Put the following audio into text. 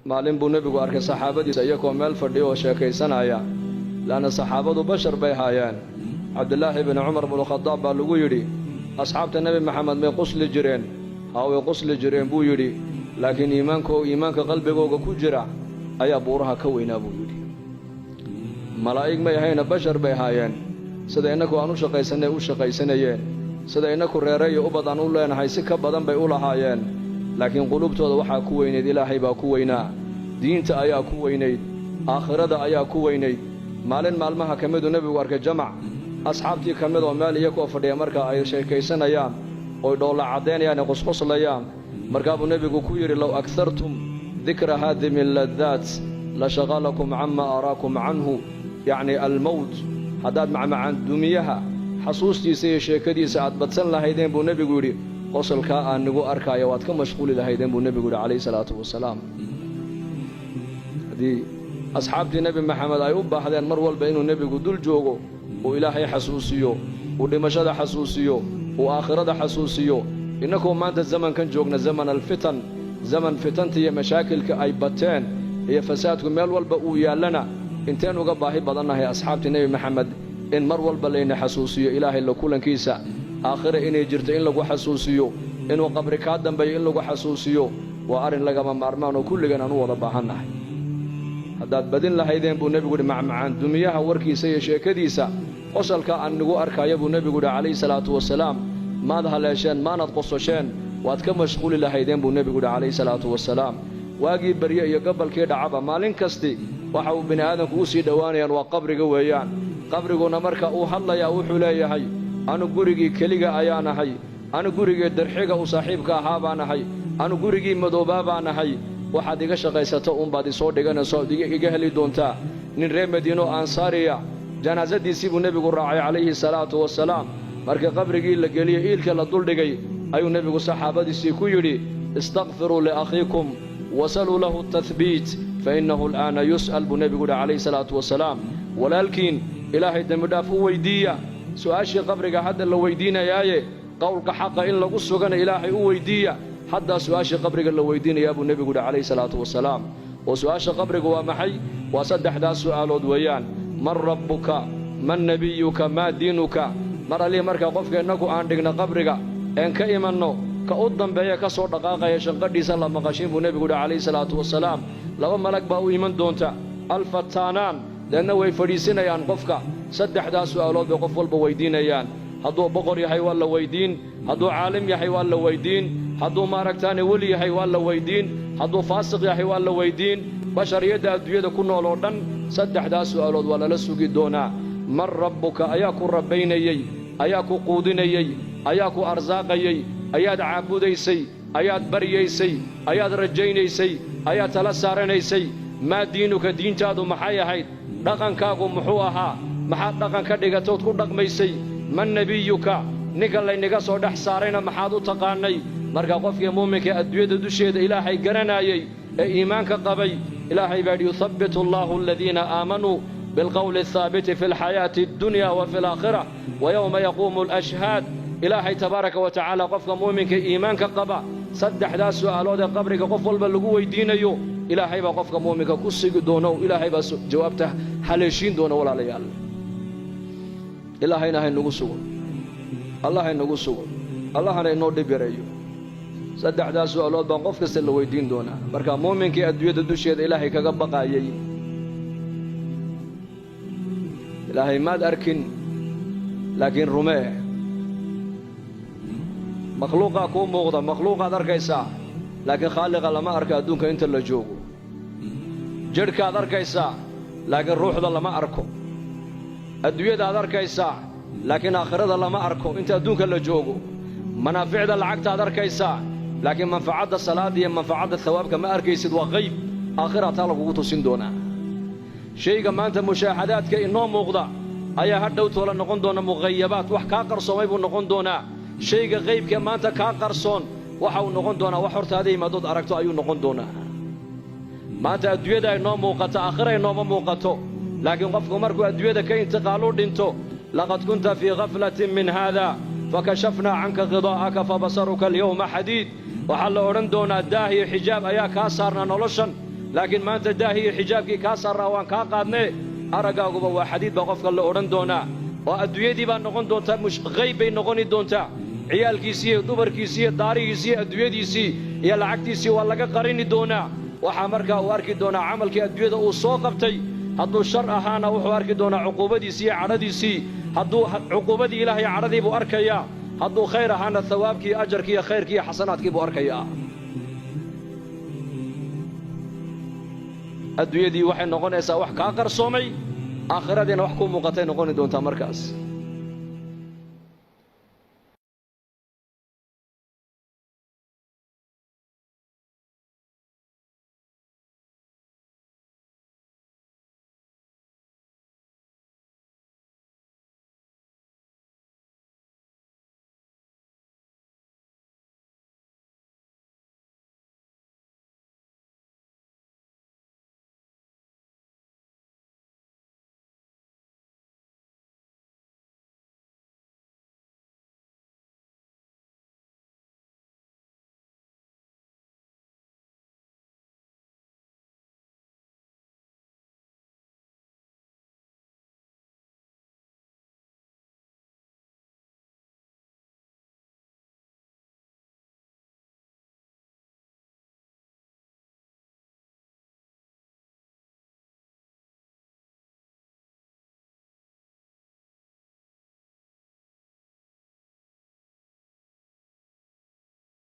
Maalin buu nebigu arkay saxaabadiisa iyagoo meel fadhiyo oo sheekaysanaya, leanna saxaabadu bashar bay haayeen. Cabdilaahi bini Cumar bnukhadaab baa lagu yidhi, asxaabta Nebi Maxamed may qusli jireen? Haa, way qusli jireen, buu yidhi, laakiin iimaanka qalbigooga ku jira ayaa buuraha ka weynaa, buu yidhi. Malaa'ig may ahayna, bashar bay haayeen. Sida innaku aan u shaqaysannay u shaqaysanayeen, sida innaku reereeyo ubad aan u leenahay si ka badan bay u lahaayeen, laakiin quluubtooda waxaa ku weynayd Ilaahay baa ku weynaa, diinta ayaa ku weynayd, aakhirada ayaa ku weynayd. Maalin maalmaha ka miduu nebigu arkay jamac asxaabtii ka mid oo meel iyakoo fadhiya marka ay sheekaysanayaan oy dhoolla caddaynayaan ee qusquslayaan. Markaa buu nebigu ku yidhi, low aghartum dikra haadimi lladaat la shaqalakum cama araakum canhu, yacni almowt. Haddaad macmacaan dumiyaha xasuustiisa iyo sheekadiisa aad badsan lahaydeen, buu nebigu yidhi, qosolkaa aan nigu arkaayo waad ka mashquuli lahaydeen, buu nebigu yidhi calayhi salaatu wasalaam. Haddii asxaabtii Nebi Maxamed ay u baahdeen mar walba inuu nebigu dul joogo, uu Ilaahay xasuusiyo, uu dhimashada xasuusiyo, uu aakhirada xasuusiyo, innakoo maanta zamankan joogna, zaman alfitan, zaman fitanta iyo mashaakilka ay bateen iyo fasaadku meel walba uu yaallana, inteen uga baahi badannahay asxaabtii Nebi Maxamed in mar walba layna xasuusiyo Ilaahay la kulankiisa, aakhira inay jirto in lagu xasuusiyo, inuu qabri kaa dambeeyo in lagu xasuusiyo. Waa arrin lagama maarmaan oo kulligan aan u wada baahannahay. Haddaad badin lahaydeen, buu nebigu yidhi, macmacaan dumiyaha warkiisa iyo sheekadiisa, qosolka aan nigu arkaayo, buu nebigu yidhi calayhi salaatu wasalaam, maad haleesheen, maanad qososheen, waad ka mashquuli lahaydeen, buu nebigu yidhi calayhi salaatu wasalaam. Waagii barye iyo gabalkii dhacaba, maalin kasti waxa uu bini aadamku u sii dhowaanayaan waa qabriga weeyaan. Qabriguna marka uu hadlayaa wuxuu leeyahay, anu gurigii keliga ayaan ahay, anu gurigii darxiga uu saaxiibka ahaa baan ahay, anu gurigii madoobaa baan ahay, waxaad iga shaqaysato uunbaad isoo dhiganayso ood iga heli doontaa. Nin reer Madiino ansaariya janaasadiisii buu nebigu raacay calayhi salaatu wasalaam. Markii qabrigii la geliyey, iilka la duldhigay, ayuu nebigu saxaabadiisii ku yidhi, istakfiruu liakhiikum wasaluu lahu tahbiit fa innahu al'aana yus'al, buu nebigu yidhi calayhi salaatu wasalaam. Walaalkiin Ilaahay dembidhaaf u weyddiiya, su'aashii qabriga hadda la weyddiinayaaye qowlka xaqa in lagu sugana Ilaahay u weyddiiya, haddaa su'aashii qabriga la weyddiinayaa, buu nebigu yidhi calayhi salaatu wasalaam. Oo su'aasha qabriga waa maxay? Waa saddexdaas su'aalood weeyaan: man rabbuka, man nebiyuka, maa diinuka. Mar allihii markaa qofka innagu aan dhigna qabriga een ka imanno, ka u dambeeya ka soo dhaqaaqaya shanqadhiisa la maqashiin, buu nebigu yidhi calayhi salaatu wasalaam. Laba malag baa u iman doonta, alfattaanaan, deedna way fadhiisinayaan qofka. Saddexdaas su'aalood bay qof walba weyddiinayaan. Hadduu boqor yahay waa la weyddiin, hadduu caalim yahay waa la weyddiin, hadduu maaragtaane weli yahay waa la weyddiin, hadduu faasiq yahay waa la weyddiin. Bashariyadda adduunyada ku nool oo dhan saddexdaas su'aalood waa lala sugi doonaa. Man rabbuka? Ayaa ku rabbaynayey? Ayaa ku quudinayey? Ayaa ku arsaaqayey? Ayaad caabudaysay? Ayaad baryaysay? Ayaad rajaynaysay? Ayaad tala saaranaysay? Maa diinuka? Diintaadu maxay ahayd? Dhaqankaagu muxuu ahaa? Maxaad dhaqan ka dhigatood ku dhaqmaysay? Man nebiyuka? Ninka laynaga soo dhex saarayna maxaad u taqaannay? Marka qofkii muuminka adduunyada dusheeda Ilaahay garanaayey ee iimaanka qabay, Ilaahay baa yidhi, yuthabbitu allaahu aladiina aamanuu bilqowli alhaabiti fi alxayaati addunya wa fi alaakhira wa yowma yaquumu alashhaad. Ilaahay tabaaraka wa tacaala qofka muuminka iimaanka qaba saddexdaas su'aalood ee qabriga qof walba lagu weyddiinayo Ilaahay baa qofka muuminka ku sigi doono, Ilaahay baa jawaabta haleeshiin doona. Walaalayaal, Ilaahayna haynagu sugo, Allah haynagu sugo, Allahana inoo dhib yareeyo. Saddexdaas su'aalood baan qof kasta la weyddiin doonaa. Marka muuminkii adduunyada dusheeda Ilaahay kaga baqaayey, Ilaahay maad arkin laakiin rumee. Makhluuqaa kuu muuqda, makhluuqaad arkaysaa, laakiin khaaliqa lama arko adduunka inta la joogo. Jidhkaad arkaysaa, laakiin ruuxda lama arko. Adduunyadaad arkaysaa, laakiin aakhirada lama arko inta adduunka la joogo. Manaaficda lacagtaad arkaysaa, laakiin manfacadda salaadda iyo manfacadda hawaabka ma arkaysid, waa qayb aakhiraa taa lagugu tusin doonaa. Shayga maanta mushaahadaadka inoo muuqda ayaa hadhow toola noqon doona mughayabaat, wax kaa qarsoomay buu noqon doonaa. Shayga qaybkee maanta kaa qarsoon waxa uu noqon doonaa wax hortaada yimaadood aragto ayuu noqon doonaa. Maanta adduunyada inoo muuqato, aakhira inooma muuqato, laakiin qofku markuu adduunyada ka intiqaalu dhinto, laqad kunta fii khaflatin min haada fakashafnaa canka khidaa'aka fabasaruka alyawma xadiid. Waxaa la odhan doonaa daah iyo xijaab ayaa kaa saarnaa noloshan, Laakiin maanta daahii iyo xijaabkii kaa saarraa waan kaa qaadnee, araggaaguba waa xadiid baa qofka la odhan doonaa, oo adduunyadii baa noqon doontaa hayb bay noqoni doontaa. Ciyaalkiisii iyo dumarkiisii iyo daarihiisii iyo adduunyadiisii iyo lacagtiisii waa laga qarini doonaa. Waxaa markaa uu arki doonaa camalkii adduunyada uu soo qabtay. Hadduu shar ahaana, wuxuu arki doonaa cuquubadiisii iyo cadhadiisii. Hadduu cuquubadii Ilaahay cadhadii buu arkayaa. Hadduu khayr ahaana, hawaabkii, ajarkii iyo khayrkii iyo xasanaadkii buu arkayaa. Adduunyadii waxay noqonaysaa wax kaa qarsoomay, aakhiradiina wax kuu muuqatay noqoni doontaa markaas.